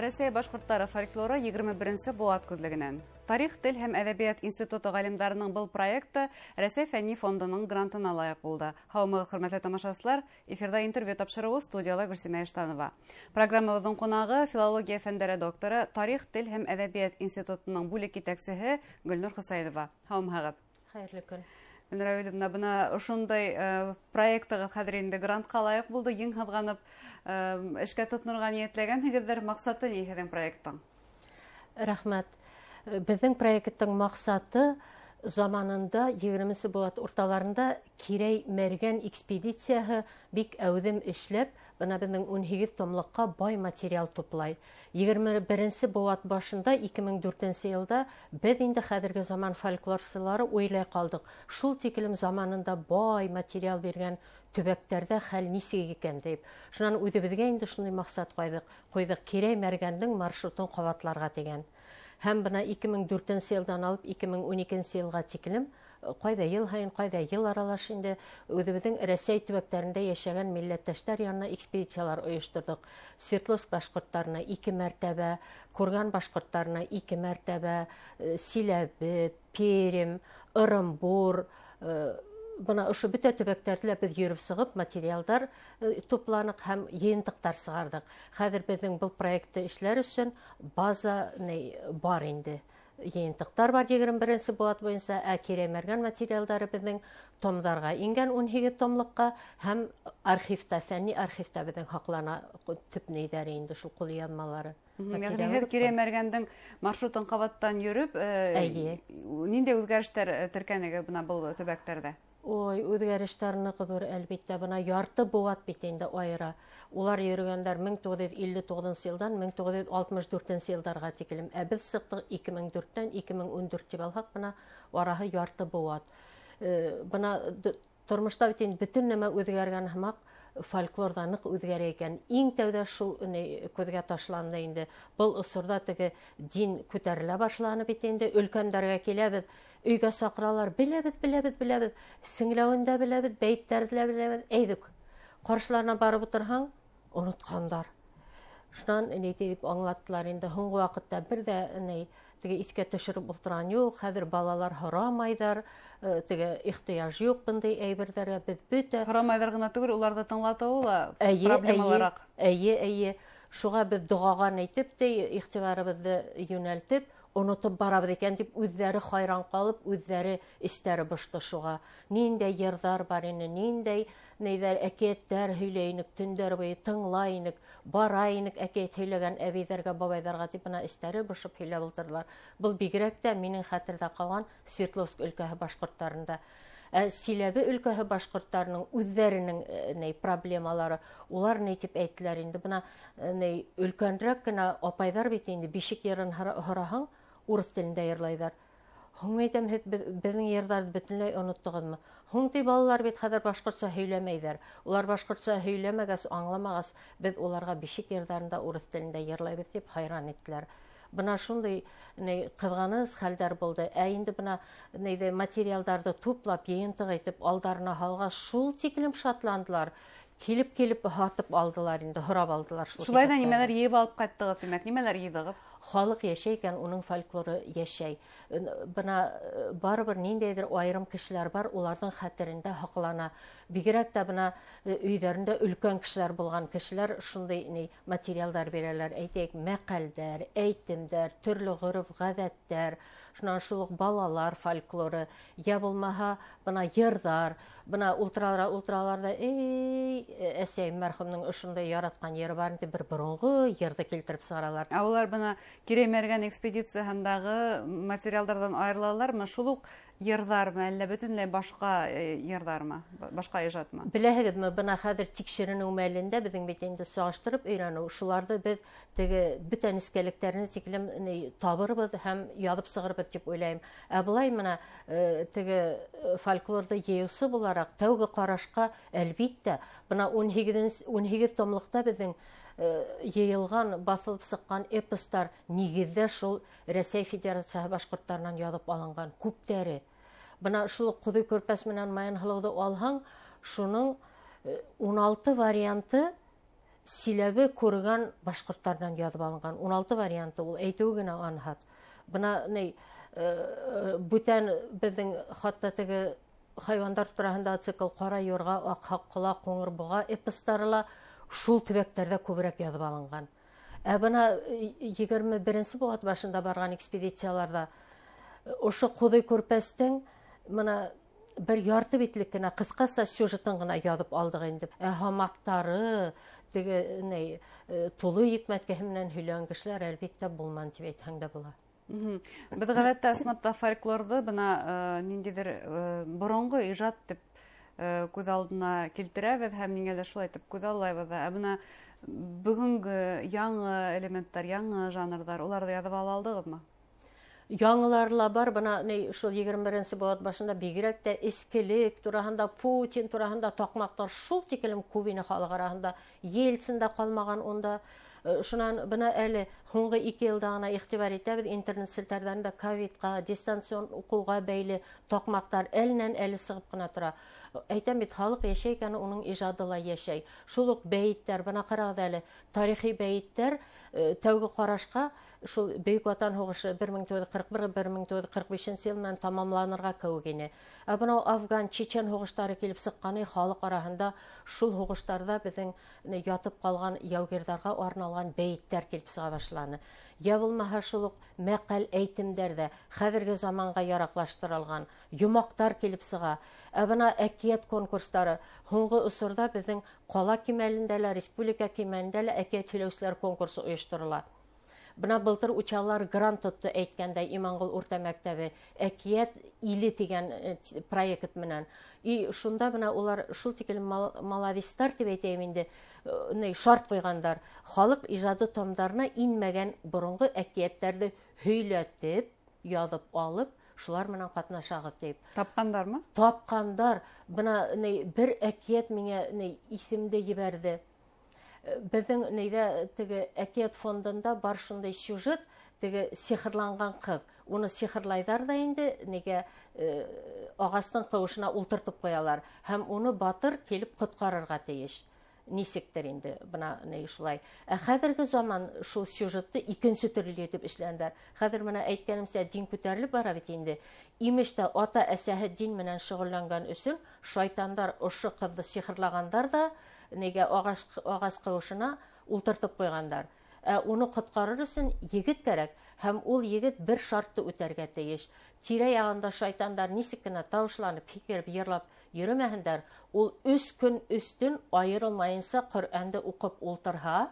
Рәсәй башҡорттары фольклоры 21 быуат күҙлегенән. Тарих, тел һәм әҙәбиәт институты ғалимдарының был проекты Рәсәй фәнни фондының грантына лайыҡ булды. Һаумыһығыҙ, хөрмәтле тамашасылар! Эфирҙа интервью тапшырыуы, студияла Гөлсимә Иштанова. Программабыҙҙың ҡунағы филология фәндәре докторы, тарих, тел һәм әҙәбиәт институтының бүлек етәксеһе Гөлнур Хөсәйенова. Һаумыһығыҙ! Хәйерле көн. Гөлнур Әүеловна, бына ошондай проектығыҙ хәҙер инде грантҡа лайыҡ булды, ең һыҙғанып эшкә тотонорға ниәтләгәнһегеҙҙер. Маҡсаты ни һеҙҙең проекттың? Рәхмәт. Беҙҙең проекттың маҡсаты заманында 20 быуат урталарында Кирәй Мәргән экспедицияһы бик әүҙем эшләп, бына беҙҙең 18 томлыҡҡа бай материал туплай. 21 быуат башында 2004 йылда беҙ инде хәҙерге заман фольклорсылары уйлай ҡалдыҡ. Шул тиклем заманында бай материал биргән төбәктәрҙә хәл нисек икән тип. Шунан үҙебеҙгә инде шундай маҡсат ҡуйҙыҡ Кирәй Мәргәндең маршрутын ҡабатларға тигән. Һәм бына 2004 йылдан алып 2012 йылға тиклем ҡайҙа йыл һайын, ҡайҙа йыл аралаш инде үҙебеҙҙең Рәсәй төбәктәрендә йәшәгән милләттәштәр янына экспедициялар ойошторҙоҡ. Свердловск башҡорттарына 2 мәртәбә, Курган башҡорттарына 2 мәртәбә, Силәбе, Пермь, Ырымбур, бына ошо бөтә төбәктәрҙе лә беҙ йөрөп сығып материалдар тупланыҡ һәм йыйынтыҡтар сығарҙыҡ. Хәҙер беҙҙең был проектты эшләр өсөн база бар инде. Йыйынтыҡтар бар 21 быуат буйынса, ә Кирәй Мәргән материалдары беҙҙең томдарға ингән 18 томлыҡҡа һәм архивта, фәнни архивта беҙҙең һаҡлана төп нейҙәре инде шул ҡулъяҙмалары. Йәғни һеҙ Кирәй Мәргәндең маршрутын ҡабаттан йөрөп, ниндәй үҙгәрештәр теркәнегеҙ бына был төбәктәрҙә? Ой, үҙгәрештәр ныҡ ҙур, әлбиттә. Бына ярты быуат бит инде айыра. Улар йөрөгәндәр 1959 йылдан 1964 йылдарға тиклем. Ә беҙ сыҡтыҡ 2004-тән 2014 тип алһаҡ, бына араһы ярты быуат. Бына тормошта бит инде бөтөн нәмә үҙгәргән һымаҡ, фольклор ҙа ныҡ үҙгәрә икән. Иң тәүҙә шул күҙгә ташланды инде. Был осорҙа теге дин күтәрелә башланы бит инде. Өлкәндәргә киләбеҙ, өйгә саҡыралар, беләбеҙ, беләбеҙ, беләбеҙ, сеңләүен дә беләбеҙ, бәйеттәрҙе лә беләбеҙ, әйҙүк. Ҡаршыларына барып ултырһаң, онотҡандар. Шунан ни тип аңлаттылар инде, һуңғы ваҡытта бер ҙә теге иҫкә төшөрөп ултырған юҡ, хәҙер балалар һорамайҙар, теге ихтыяж юҡ бындай әйберҙәргә, беҙ бөтә Һорамайҙар ғына түгел, уларҙы тыңлатыуы ла Эйе, проблемалыраҡ. Эйе, эйе. Шуға беҙ доғаға әйтеп тә иғтибарыбыҙҙы йүнәлтеп, онотоп барабыҙ икән тип үҙҙәре хайран ҡалып, үҙҙәре эстәре бошто шуға. Ниндәй йырҙар бар ине, ниндәй нейҙәр, әкиәттәр һөйләй инек, төндәр буйы тыңлай инек, бара инек әкиәт һөйләгән әбейҙәргә, бабайҙарға тип бына эстәре бошоп һөйләп ултырҙылар. Был бигерәк тә минең хәтерҙә ҡалған Свердловск өлкәһе башҡорттарында. Ә Силәбе өлкәһе башҡорттарының үҙҙәренең ней проблемалары, улар ни тип әйттеләр инде, бына ней өлкәнрәк кенә апайҙар бит инде бишек йырын һораһаң, урыҫ телендә йырлайҙар. Һуң әйтәм, һеҙ беҙҙең йырҙарҙы бөтөнләй оноттоғоҙмо? Һуң ти балалар бит хәҙер башҡортса һөйләмәйҙәр. Улар башҡортса һөйләмәгәс, аңламағас, беҙ уларға бишек йырҙарын да урыҫ телендә йырлайбыҙ тип хайран иттеләр. Бына шундай ни ҡыҙғаныс хәлдәр булды. Ә инде бына нейҙе материалдарҙы туплап, йыйынтыҡ итеп алдарына һалғас, шул тиклем шатландылар. Килеп-килеп һатып алдылар инде, һорап алдылар шул Шулай ҙа китаптарҙы. нимәләр йыйып алып ҡайттығыҙ, тимәк, нимәләр йыйҙығыҙ? Халыҡ йәшәй икән, уның фольклоры йәшәй. Бына барыбер ниндәйҙер айырым кешеләр бар, уларҙың хәтерендә һаҡлана. Бигерәк тә бына өйҙәрендә өлкән кешеләр булған кешеләр шундай ни материалдар бирәләр. Әйтәйек, мәҡәлдәр, әйтемдәр, төрлө ғөрөф-ғәҙәттәр, шунан шул уҡ балалар фольклоры, йә булмаһа бына йырҙар, бына ултыралар, ултыралар ҙа, эй, әсәйем мәрхүмнең ошондай яратҡан йыры бар инде, бер боронғо йырҙы килтереп сығаралар. Ә улар бына Кирәй Мәргән экспедицияһындағы материалдарҙан айырылалармы? Шул уҡ йырҙармы, әллә бөтөнләй башҡа йырҙармы, башҡа ижадмы? Беләһегеҙме, бына хәҙер тикшеренеү мәлендә беҙҙең бит инде сағыштырып өйрәнеү, шуларҙы беҙ теге бөтә нескәлектәренә тиклем табырбыҙ һәм яҙып сығырбыҙ тип уйлайым. Ә былай бына теге фольклорҙы йыйыусы булараҡ тәүге ҡарашҡа, әлбиттә, бына 18 томлыҡта беҙҙең йыйылған, баҫылып сыҡҡан эпостар нигеҙҙә шул Рәсәй Федерацияһы башҡорттарынан яҙып алынған күптәре. Бына шул Ҡуҙый Көрпәс менән Маян Һылыуҙы алһаң, шуның 16 варианты Силәбе күргән башҡорттарҙан яҙып алынған. 16 варианты ул әйтеүе генә анһат. Бына ни бүтән беҙҙең хатта теге хайуандар тураһында цикл Ҡара юрға, Аҡһаҡ ҡолаҡ, Ҡуңыр буға эпостары ла шул төбәктәрҙә күберәк яҙып алынған. Ә бына 21-нсе быуат башында барған экспедицияларҙа ошо Ҡуҙый Күрпәстең бына бер ярты битлек кенә ҡыҫҡаса сюжетын ғына яҙып алдыҡ инде. Ә һамаҡтары теге ни тулы йөкмәткеһе менән һөйләгән кешеләр әлбиттә булманы тип әйтһәң дә була. Беҙ ғәҙәттә ысынлап та фольклорҙы бына ниндәйҙер боронғо ижад тип күҙ алдына килтерәбеҙ һәм ниңәлер шулай итеп күҙ аллайбыҙ ҙа. Ә бына бөгөнгө яңы элементтар, яңы жанрҙар, уларҙы яҙып ала алдығыҙмы? Яңылар ла бар, бына ни шул 21-нсе быуат башында бигерәк тә эскелек тураһында, Путин тураһында таҡмаҡтар шул тиклем күп ине халыҡ араһында, Ельцин дә ҡалмаған унда. Шунан бына әле һуңғы 2 йылда ғына иғтибар итәбеҙ, интернет селтәрҙәрендә ковидҡа, дистанцион уҡыуға бәйле таҡмаҡтар әленән әле сығып ҡына тора. Әйтәм бит, халыҡ йәшәй икән, уның ижады ла йәшәй. Шул уҡ бәйеттәр, бына ҡарағыҙ әле, тарихи бәйеттәр, тәүге ҡарашҡа шул Бөйөк Ватан һуғышы бер мең туғыҙ йөҙ ҡырҡ бер, бер мең туғыҙ йөҙ ҡырҡ бишенсе йыл менән тамамланырға кеүек ине. Ә бынау Афган, Чечен һуғыштары килеп сыҡҡаны халыҡ араһында шул һуғыштарҙа беҙҙең ятып ҡалған яугирҙарға арналған бәйеттәр килеп сыға башланы. Йә булмаһа шул уҡ мәҡәл әйтемдәр ҙә хәҙерге заманға яраҡлаштырылған йомаҡтар килеп сыға. Ә бына әкиәт конкурстары һуңғы осорҙа беҙҙең ҡала кимәлендә лә, республика кимәлендә лә әкиәт һөйләүселәр конкурсы ойошторола. Бына былтыр Учалылар грант тотто, әйткәндәй, Иманғол урта мәктәбе әкиәт иле тигән проект менән. И шунда бына улар шул тиклем маладистар тип әйтәйем инде, ни шарт ҡуйғандар. Халыҡ ижады томдарына инмәгән боронғо әкиәттәрҙе һөйләтеп, яҙып алып, шулар менән ҡатнашағыҙ тип. Тапҡандармы? Тапҡандар. Бына ни бер әкиәт миңә ни иҫемде ебәрҙе. Беҙҙең нейҙә теге әкиәт фондында бар шундай сюжет, теге сихырланған ҡыҙ. Уны сихырлайҙар ҙа инде, нигә ағастың ҡыуышына ултыртып ҡуялар. Һәм уны батыр килеп ҡотҡарырға тейеш. Нисектер инде, бына ни шулай. Ә хәҙерге заман шул сюжетты икенсе төрлө итеп эшләнделәр. Хәҙер бына әйткәнемсә, дин күтәрелеп бара бит инде. Имеш тә ата-әсәһе дин менән шөғөлләнгән өсөн шайтандар ошо ҡыҙҙы сихырлағандар ҙа, нигә ағас ҡыуышына ултыртып ҡуйғандар. Ә уны ҡотҡарыр өсөн егет кәрәк, һәм ул егет бер шартты үтәргә тейеш. Тирә-яғында шайтандар нисек кенә тауышланып, һикереп, йырлап йөрөмәһендәр, ул 3 көн өҫтөн айырылмайынса Ҡөрьәнде уҡып ултырһа,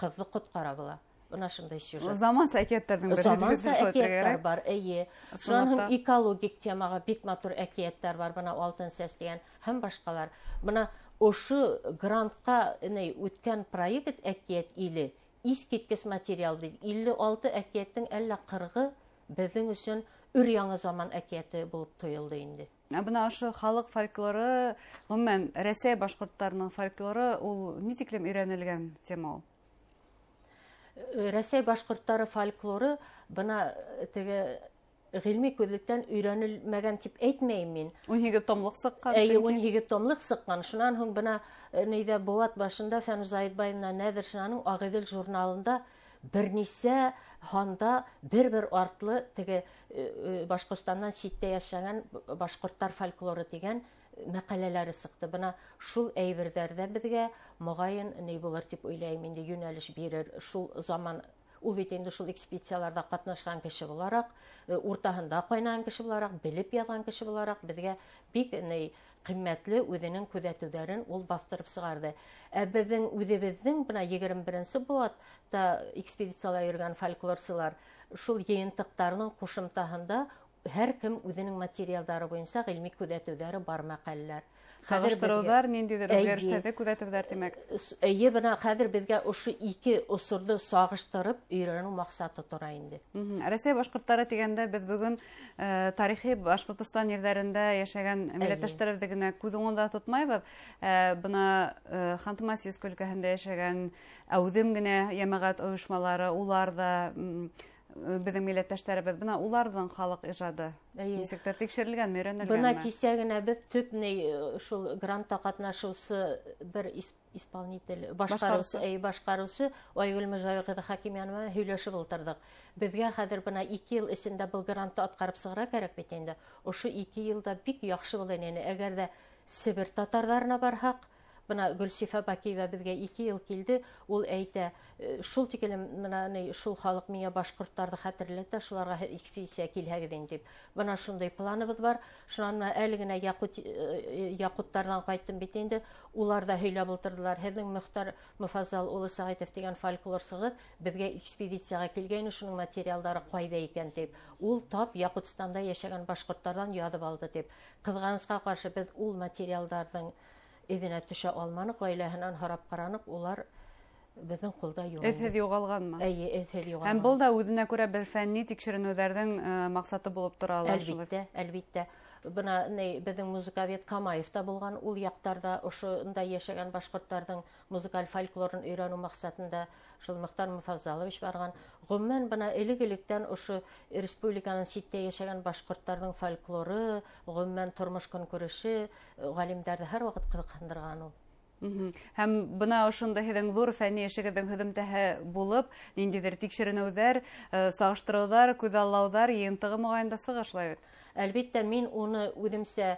ҡыҙҙы ҡотҡара була. Бына шундай сюжет. Заманса әкиәттәрҙең береһе Заманса тип шулай әкиәттәр әйтергә кәрәк. бар, эйе. Ысынлап Шунан һуң та. экологик темаға бик матур әкиәттәр бар, бына Алтын сәс тигән һәм башҡалар. Бына ошо грантҡа ни үткән проект Әкиәт иле иҫ киткес материал бит. Илле алты әкиәттең әллә ҡырығы беҙҙең өсөн өр яңы заман әкиәте булып тойолдо инде. Ә бына ошо халыҡ фольклоры, ғөмүмән Рәсәй башҡорттарының фольклоры, ул ни тиклем өйрәнелгән тема ул? Рәсәй башҡорттары фольклоры бына теге ғилми күҙлектән өйрәнелмәгән тип әйтмәйем мин. Ун һигеҙ томлыҡ сыҡҡан Эйе, сөнки. ун һигеҙ томлыҡ сыҡҡан. Шунан һуң бына нейҙә быуат башында Фәнүз Айтбаевна Нәҙершинаның Ағиҙел журналында бер нисә һанда бер-бер артлы теге Башҡортостандан ситтә йәшәгән башҡорттар фольклоры тигән мәҡәләләре сыҡты. Бына шул әйберҙәр ҙә беҙгә моғайын ни булыр тип уйлайым инде, йүнәлеш бирер. Шул заман ул бит инде шул экспедицияларҙа ҡатнашҡан кеше булараҡ, уртаһында ҡайнаған кеше булараҡ, белеп яҙған кеше булараҡ беҙгә бик ни ҡиммәтле үҙенең күҙәтеүҙәрен ул баҫтырып сығарҙы. Ә беҙҙең үҙебеҙҙең бына егерме беренсе быуатта экспедицияла йөрөгән фольклорсылар шул йыйынтыҡтарының ҡушымтаһында һәр кем үҙенең материалдары буйынса ғилми күҙәтеүҙәре бар мәҡәләләр. Хәҙер беҙгә Сағыштырыуҙар, ниндәйҙер Эйе. үҙгәрештәрҙе күҙәтеүҙәр, тимәк. Эйе, бына хәҙер беҙгә ошо ике осорҙо сағыштырып өйрәнеү маҡсаты тора инде. Рәсәй башҡорттары тигәндә беҙ бөгөн тарихи Башҡортостан ерҙәрендә йәшәгән милләттәштәребеҙҙе генә күҙ уңында тотмайбыҙ. Бына Ханты-Мансийск өлкәһендә йәшәгән әүҙем генә йәмәғәт ойошмалары, улар ҙа, Беҙҙең милләттәштәребеҙ, бына уларҙың халыҡ ижады нисектер тикшерелгәнме, өйрәнелгәнме? Бына кисә генә беҙ төп шул грантта ҡатнашыусы бер исполнитель, башҡарыусы Айгөл Мөжәвир ҡыҙы Хакимянова менән һөйләшеп ултырҙыҡ. Беҙгә хәҙер бына 2 йыл эсендә был грантты атҡарып сығырға кәрәк бит инде. Ошо 2 йылда бик яҡшы булыр ине. Әгәр ҙә Себер татарҙарына барһаҡ, бына Гөлсифә Бакиева беҙгә 2 йыл килде, ул әйтә, шул тиклем бына шул халыҡ миңә башҡорттарҙы хәтерләтә, шуларға һеҙ экспедиция килһәгеҙ инде тип. Бына шундай планыбыҙ бар. Шунан бына әле генә яҡуттарҙан ҡайттым бит инде, улар ҙа һөйләп ултырҙылар. Һеҙҙең Мөхтәр Мөфаззал улы Сәғитов тигән фольклорсығыҙ беҙгә экспедицияға килгәйне, шуның материалдары ҡайҙа икән тип. Ул тап Яҡутстанда йәшәгән башҡорттарҙан яҙып алды тип. Ҡыҙғанысҡа ҡаршы беҙ ул материалдарҙың эҙенә төшә алманыҡ, ғаиләһенән һорап ҡараныҡ, улар беҙҙең ҡулда юҡ. Эҙһеҙ юғалғанмы? Эйе, эҙһеҙ юғалған. Һәм был да үҙенә күрә бер фәнни тикшеренеүҙәрҙең маҡсаты булып тора ала. Әлбиттә, әлбиттә. Бына беҙҙең музыковед Камаев та булған, ул яҡтарҙа ошонда йәшәгән башҡорттарҙың музыкаль фольклорын өйрәнеү маҡсатында шул Мөхтәр Мөфаззалович барған. Ғөмүмән, бына элек-электән ошо республиканың ситтә йәшәгән башҡорттарҙың фольклоры, ғөмүмән тормош көнкүреше ғалимдарҙы һәр ваҡыт ҡыҙыҡһындырған ул. Һәм бына ошонда һеҙҙең ҙур фәнни эшегеҙҙең һөҙөмтәһе булып, ниндәйҙер тикшеренеүҙәр, сағыштырыуҙар, күҙаллауҙар йыйынтығы моғайын да сыға, шулай бит? Әлбиттә, мин уны үҙемсә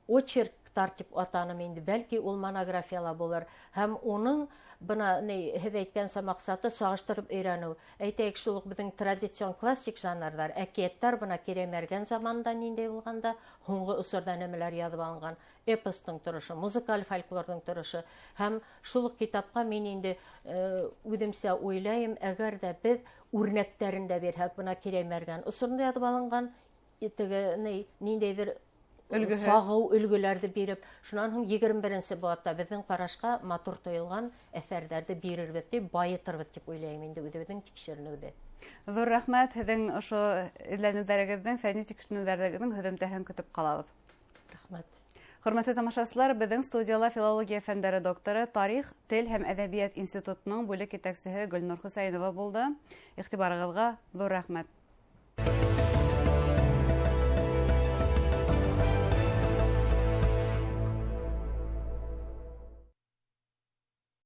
очерктар тип атаным инде, бәлки ул монографияла булыр. Һәм уның бына һеҙ әйткәнсә маҡсаты сағыштырып өйрәнеү. Әйтәйек, шул уҡ беҙҙең традицион классик жанрҙар, әкиәттәр бына Кирәй Мәргән заманында ниндәй булғанда, һуңғы осорҙа нәмәләр яҙып алынған, эпостың торошо, музыкаль фольклорҙың торошо. Һәм шул уҡ китапҡа мин инде үҙемсә уйлайым, әгәр ҙә беҙ үрнәктәрен дә бирһәк, бына Кирәй Мәргән осоронда яҙып алынған, теге ниндәйҙер Өлгөһө. Сағыу өлгөләрҙе биреп, шунан һуң 21-нсе быуатта беҙҙең ҡарашҡа матур тойолған әҫәрҙәрҙе бирербеҙ тип, байытырбыҙ тип уйлайым инде үҙебеҙҙең тикшеренеүҙе. Ҙур рәхмәт, һеҙҙең ошо эҙләнеүҙәрегеҙҙең, фәнни тикшеренеүҙәрегеҙҙең һөҙөмтәһен көтөп ҡалабыҙ. Рәхмәт. Хөрмәтле тамашасылар, беҙҙең студияла филология фәндәре докторы, тарих, тел һәм әҙәбиәт институтының бүлек етәксеһе Гөлнур Хөсәйенова булды. Иғтибарығыҙға ҙур рәхмәт.